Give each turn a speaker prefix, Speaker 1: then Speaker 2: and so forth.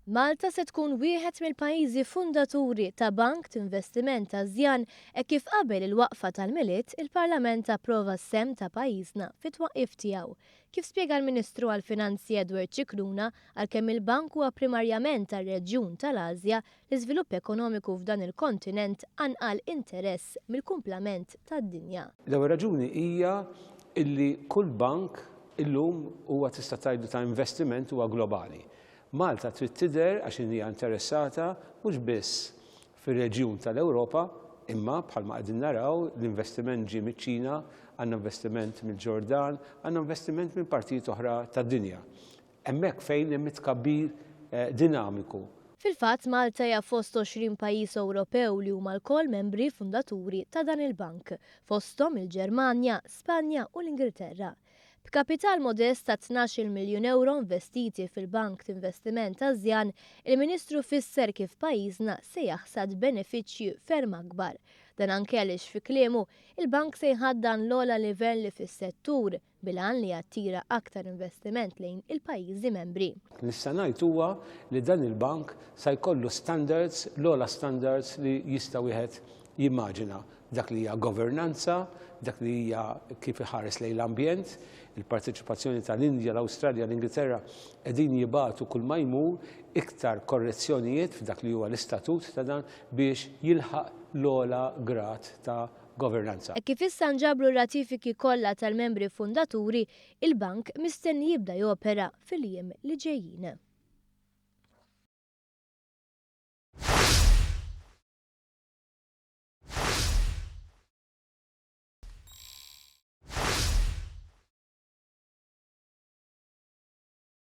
Speaker 1: Malta se tkun wieħed mill-pajjiżi fundaturi ta' Bank t'Investiment Asjan hekk kif qabel il-waqfa tal-Milied il-Parlament approva s-sehem ta' pajjiżna fit-twaqqif tiegħu. Kif spjega l-Ministru għall-Finanzi Edward Scicluna, għalkemm il-bank huwa primarjament għar-reġjun tal-Asja, l-iżvilupp ekonomiku f'dan il-kontinent qanqal interess mill-kumplament tad-dinja.
Speaker 2: L-ewwel raġuni hija illi kull bank illum huwa tista' tgħidlu ta' investiment huwa globali. Malta trid tidher għax hija interessata mhux biss fir-reġjun tal-Ewropa imma bħalma qegħdin naraw l-investiment ġie miċ-Ċina, għandna investiment mill-Ġordan, għandna investiment minn partijiet oħra tad-dinja. Hemmhekk fejn hemm it-tkabbir dinamiku.
Speaker 1: Fil-fatt, Malta hija fost 20 pajjiż Ewropew li huma lkoll membri fundaturi ta' dan il-bank, fosthom il-Ġermanja, Spanja u l-Ingilterra. B'kapital modest ta' 12-il miljun ewro investiti fil-Bank t'Investiment Asjan, il-Ministru fisser kif pajjiżna se jaħsad benefiċċji ferm akbar. Dan anke għaliex fi kliemu, il-bank se jħaddan l-ogħla livelli fis-settur bil-għan li jattira aktar investiment lejn il-pajjiżi membri.
Speaker 2: Li nista' ngħid huwa li dan il-bank sa jkollu standards, l-ogħla standards li jista' wieħed jimmaġina. Dak li hija governanza, dak li hija kif iħares lejn l-ambjent, il-parteċipazzjoni tal-Indja, l-Awstralja, l-Ingilterra qegħdin jibagħtu kull ma jmur iktar korrezzjonijiet f'dak li huwa l-istatut ta' dan biex jilħaq l-ogħla grad ta' governanza.
Speaker 1: Hekk kif issa nġabru r-ratifiki kollha tal-membri fundaturi, il-bank mistenni jibda jopera fil-jiem li ġejjin.